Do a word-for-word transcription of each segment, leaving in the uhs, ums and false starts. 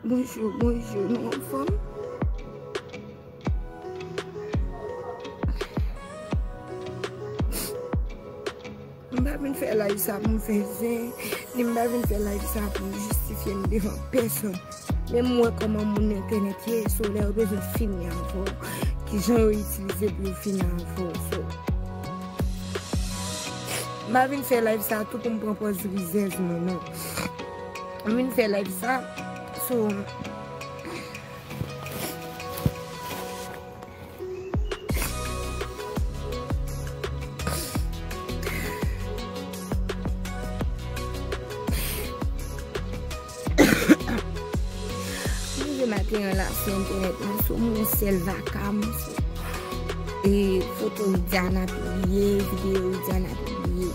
Bonjou, bonjou, nou anfòm? M pa vin fè live sa pou m fè zen, ni m pa vin fè live sa pou m jistifye m devan pèsonn. Men m wè kòman moun entènèt ye, so lè yo bezwen fini avè w, kijan yo itilize pou yo fini avè w, so. M pa vin fè live sa tou pou m pran pòz rizèz mwen, non. M vin fè live sa, so, M rive maten an la sou entènèt mwen, sou mwen sèl vaka m, sou, e, foto Widiana pibliye, videyo Widiana pibliye.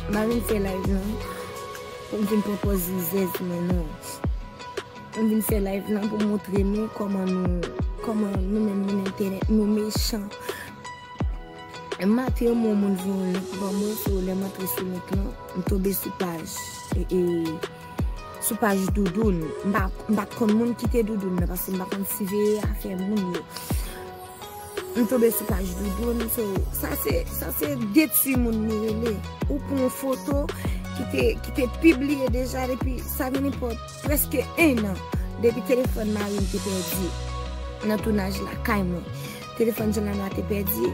M pa vin fè live non, pou m vin pran pòz rizèz mwen non. M vin fè live lan pou montre nou kòman nou, kòman nou menm moun entènèt, nou mechan. Maten yon moun voye yon link ban mwen, so lè m antre sou link lan, m tonbe sou paj, e, e, sou paj Doudoun. M pa, m pa t konn moun ki te Doudoun nan, paske m pa konn siveye afè moun yo. M tonbe sou paj Doudoun, so, sa se, sa se detwi moun li rele. Ou pran yon foto ki te, ki te pibliye deja depi, sa gen nenpòt, prèske en an depi telefòn mari m te pèdi nan tounaj lakay mwen. Telefòn Jean Lanois te pèdi.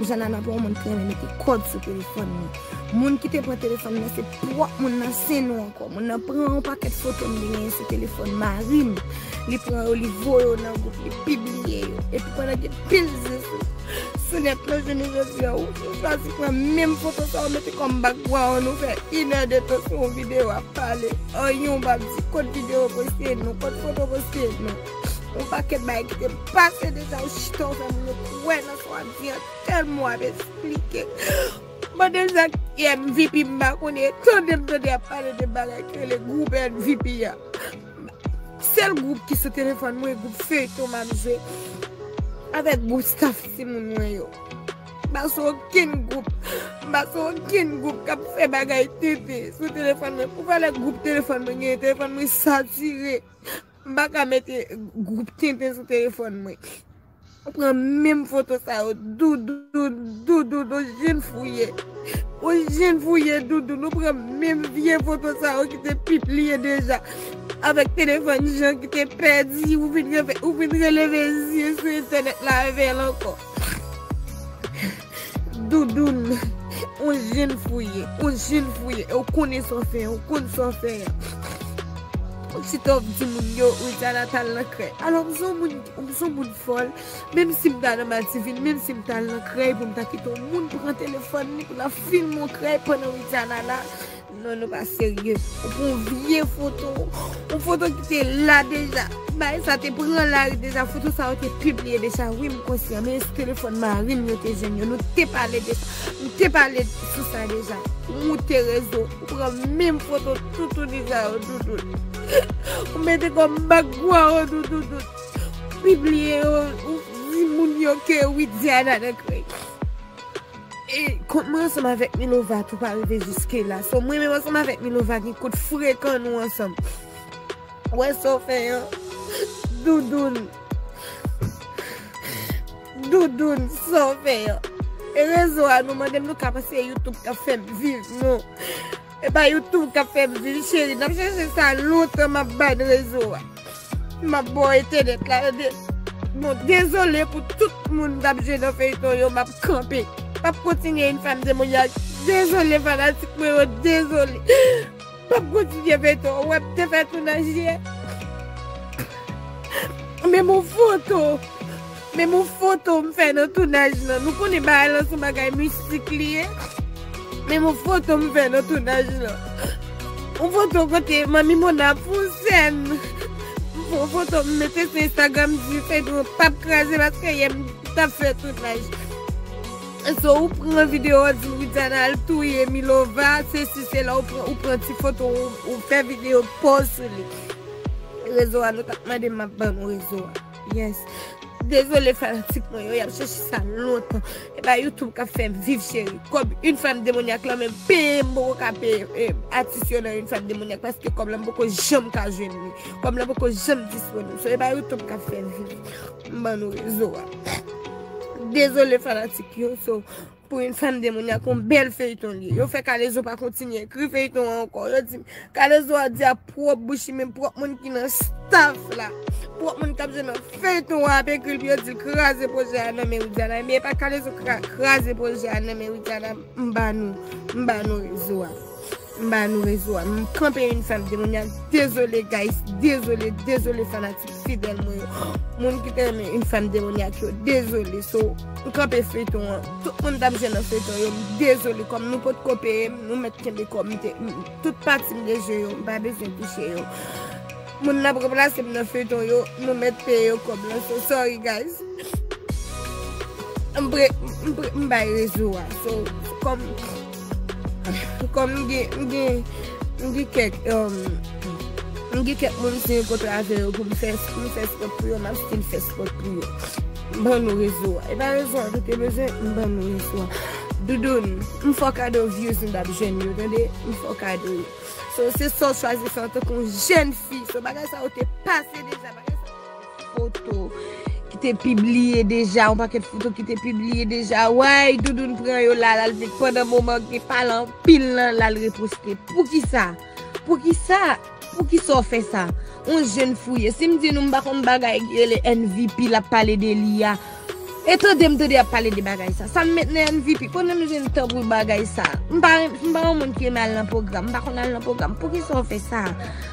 Jean Lanois pa yon moun ki renmen mete kòd sou telefòn li. Moun ki te pran telefòn nan se pwòp moun nan, se nou ankò. Moun nan pran yon pakèt foto m te genyen sou telefòn mari m. Li pran yo, li voye yo nan gwoup, li pibliye yo. Epi pandan gen pil zen sou, sou nèt lan, jounen jodi a, ou, ou chwazi pran menm foto sa, ou mete kòm background, ou fè inè de tan sou yon videyo ap pale. Anyen ou pa di, kot videyo poste non, kot foto poste non. Yon pakèt bagay ki te pase deja, ou chita, ou fè moun yo kwè nan sa w ap di an, tèlman w ap esplike. Pandan sa, M V P m pa konnen, tande m tande y ap pale de bagay ki rele gwoup M V P a. Sèl gwoup ki sou telefòn mwen, gwoup feyton m ap jwe avèk gwoup staff timoun mwen yo. M pa sou okenn gwoup, m pa sou okenn gwoup k ap fè bagay tenten sou telefòn mwen. Pou valè gwoup telefòn mwen genyen, telefòn mwen satire. M pa ka mete gwoup tenten sou telefòn mwen. Ou pran menm foto sa yo, Doudoun, Doudoun, ou jwenn fouye. Ou jwenn fouye, Doudoun, ou pran menm vye foto sa yo ki te pibliye deja. Avèk telefòn Jean ki te pèdi, ou vin reve-, ou vin releve zye sou entènèt la avè l ankò. Doudoun, ou jwenn fouye, ou jwenn fouye, e ou konnen sa w fè, ou konn sa w fè. Ou chita w ap di moun yo, Widiana t al nan krèy. Alò, m se yon moun, m se yon moun fòl, menm si m ta nan Mativen, menm si m t al nan krèy pou m ta kite yon moun pran telefòn li pou l ap filme yon krèy pandan Widiana la, non, nou pa serye. Ou pran yon vye foto, yon foto ki te la deja. Bagay sa te pran lari deja, foto sa yo te pibliye deja. Wi, m konsyan, men sou telefòn mari m yo te jwenn yo. Nou te pale de sa. M te pale sou sa deja. Ou moute rezo, ou pran menm foto toutouni sa yo, Doudoun. Ou mete kòm background, Doudoun. Pibliye yo, ou di moun yo ke Widiana nan krèy. E kont mwen ansanm avèk Milova tou pa rive jiske la. So, mwen menm ansanm avèk Milova gen kout frekan nou ansanm. Wè sa w fè an. Doudoun. Doudoun, sa w fè an. E rezo a nou mande m nou ka panse YouTube k ap fè m viv nou. E pa YouTube k ap fè m viv, cheri. N ap chèche sa lontan m ap ban rezo a. M ap ba w entènèt la, tande. Bon, dezole pou tout moun k ap jwe nan feyton yo, m ap kanpe. M ap kontinye yon fanm temwayaj. Dezole fanatik mwen yo, dezole. M ap kontinye feyton. Ou wè m te fè tounaj yè. Menm yon foto. Menm yon foto m fè nan tounaj lan. Nou konnen bagay lan se yon bagay mistik li ye. Menm yon foto m fè nan tounaj lan. Yon foto kote Manmi Mona ap fè yon sèn. M fè yon foto m mete sou Instagram, di feyton an p ap kraze paske yè m t ap fè tounaj. So, ou pran videyo, ou di Widiana al touye Milova, sesi, sela, ou pran, ou pran ti foto, ou, ou fè videyo pòz sou li. Rezo a, nou t ap mande m ap ban nou rezo a. Yes. Dezole fanatik mwen yo, y ap chèche sa lontan. E pa YouTube k ap fè m viv, cheri. Kòb Une Femme Démoniaque lan menm peye m poko ka peye, eh, atis yo nan Une Femme Démoniaque, paske kòb lan m poko janm ka jwenn li. Kòb lan poko janm disponib. So, e pa YouTube k ap fè m viv. M ban nou rezo a. Dezole fanatik yo. So, pou Une Femme Démoniaque, yon bèl feyton li ye. Yo fè Kalezo pa kontinye ekri feyton an ankò. Yo di Kalezo a di a pwòp bouch li, men pwòp moun ki nan staff la, pwòp moun k ap jwe nan feyton an ap ekri l pou yo di l kraze pwojè a nan men Widiana. Men e pa Kalezo kra-, kraze pwojè a nan men Widiana. M ba nou, m ba nou rezo a. M ba nou rezo a. M kanpe Une Femme Démoniaque. Dezole, guys. Dezole, dezole, fanatik fidèl mwen yo. Moun ki te renmen Une Femme Démoniaque yo, dezole. So, m kanpe feyton an. Tout moun t ap jwe nan feyton yo, m dezole. Kòm nou potko peye m, nou mèt kenbe kòb m te, m, tout pati m te jwe yo, m pa bezwen touche yo. Moun n ap ranplase m nan feyton yo, nou mèt peye yo kòb lan. So, sorry, guys. M pre-, m pre-, m bay rezo a. So, kòm, kòm m gen, m gen, m gen kèk, um, m gen kèk moun m siyen kontra avè yo pou m fè, pou m fè spòt pou yo, m ap still fè spòt pou yo. M ban nou rezo a. E pa rezo a nou te bezwen, m ban nou rezo a. Doudoun, m fè w kado views m t ap jwenn yo, tande? M fè w kado yo. So, se sa w chwazi fè antanke yon jèn fi. So, bagay sa yo te pase deja, bagay sa yo te foto ki te pibliye deja, yon pakèt foto ki te pibliye deja. Way, Doudoun pran yo la, l al vin pandan moman gen pale anpil lan, l al reposte. Poukisa? Poukisa? Poukisa w fè sa? Yon jèn fi w ye. Si m di nou m pa konn bagay ki rele M V P, l ap pale de li a. E tande m tande y ap pale de bagay sa. Sa m met nan M V P? Konnen m jwenn tan pou bagay sa. M pa, m pa yon moun ki renmen al nan pwogram. M pa konn al nan pwogram. Poukisa w fè sa?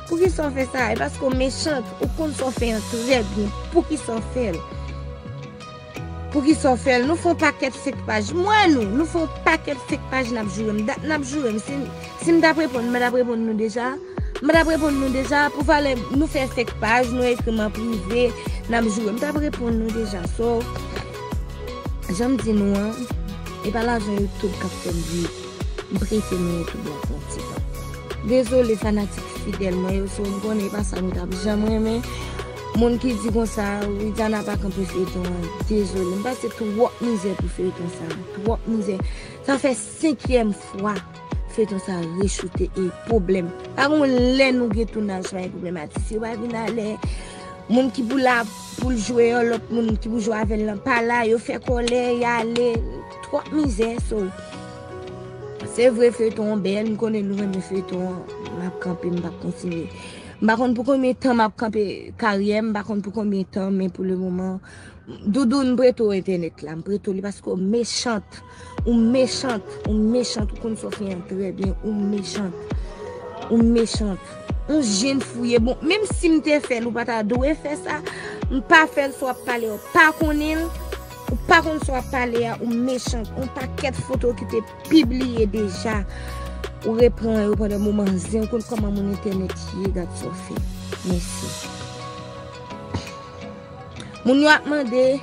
Poukisa w fè sa? E paske w mechant. Ou konn sa w fè an trè byen. Poukisa w fè l? Poukisa w fè l? Nou fè yon pakèt fake paj. M wè nou. Nou fè yon pakèt fake paj, n ap joure m. Dat n ap joure m. Si, si m t ap reponn, m pa t ap reponn nou deja. M pa t ap reponn nou deja. Pou valè nou fè fake paj, nou ekri m an prive, n ap joure. M t ap reponn nou deja. So, jan m di nou an, e pa lajan YouTube k ap fè m viv. M prete nou YouTube la pou yon ti tan. Dezole fanatik fidèl mwen yo, so m konnen e pa sa nou t ap janm renmen. Moun ki di konsa, Widiana pa kanpe feyton an, dezole. M pase twòp mizè pou feyton sa, twòp mizè. Sa fè senkyèm fwa feyton sa rechoute e pwoblèm. Pa gon lè nou gen tounaj, pa gen pwoblèm, atis yo pa vin alè. Moun ki pou la pou l jwe an, lòt moun ki pou jwe avè l lan pa la, yo fè kòlè, y ale. Twòp mizè, so. Se vre feyton an bèl, m konnen nou renmen feyton an, m ap kanpe, m p ap kontinye. M pa konn pou konbyen tan m ap kanpe karyè m, m pa konn pou konbyen tan, men pou le moman, Doudou, m prete w entènèt la, m prete w li paske w mechant, ou mechant, ou mechant, ou konn sa w fè an trè byen, ou mechant, ou mechant. Yon jèn fi w ye, bon, menm si m te fè l, ou pa ta dwe fè sa, m pa fè l, sa w ap pale a, w pa konnen l, ou pa konn sa w ap pale a, ou mechant, yon pakèt foto ki te pibliye deja, ou repran yo pandan moman zen, ou konn kòman moun entènèt ye, gad sa w fè. Mèsi. Moun yo ap mande,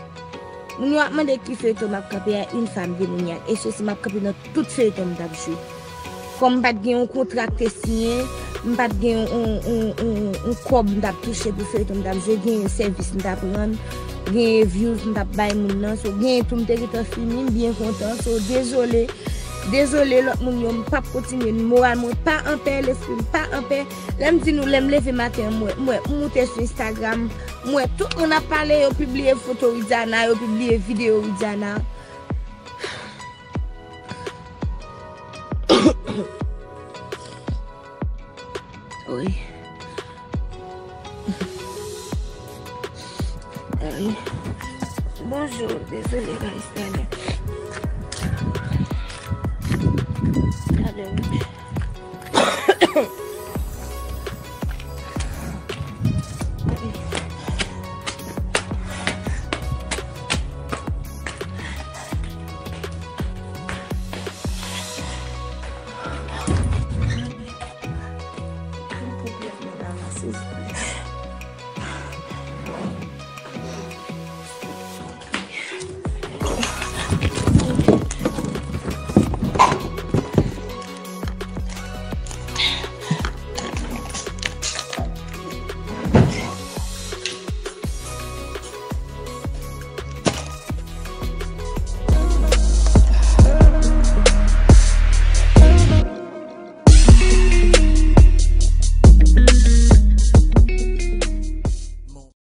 moun yo ap mande ki feyton m ap kanpe a, Une Femme Démoniaque. E sesi m ap kanpe nan tout feyton m t ap jwe. Kòm m pa t gen yon kontra k te siyen, m pa t gen yon, yon, yon, yon, yon kòb m t ap touche pou feyton m t ap jwe, gen sèvis m t ap rann, gen views m t ap bay moun nan. So, gen tou m te gentan fini, m byen kontan. So, dezole, dezole lòt moun yo, m p ap kontinye, moral mwen pa anpè, lespri m pa anpè. Lè m di nou, lè m leve maten an, m wè, m wè, m moute sou Instagram, m wè tout moun ap pale, yo pibliye foto Widiana, yo pibliye videyo Widiana. Wi. Wi. Bonjou, dezole, guys, talè. Talè, wi.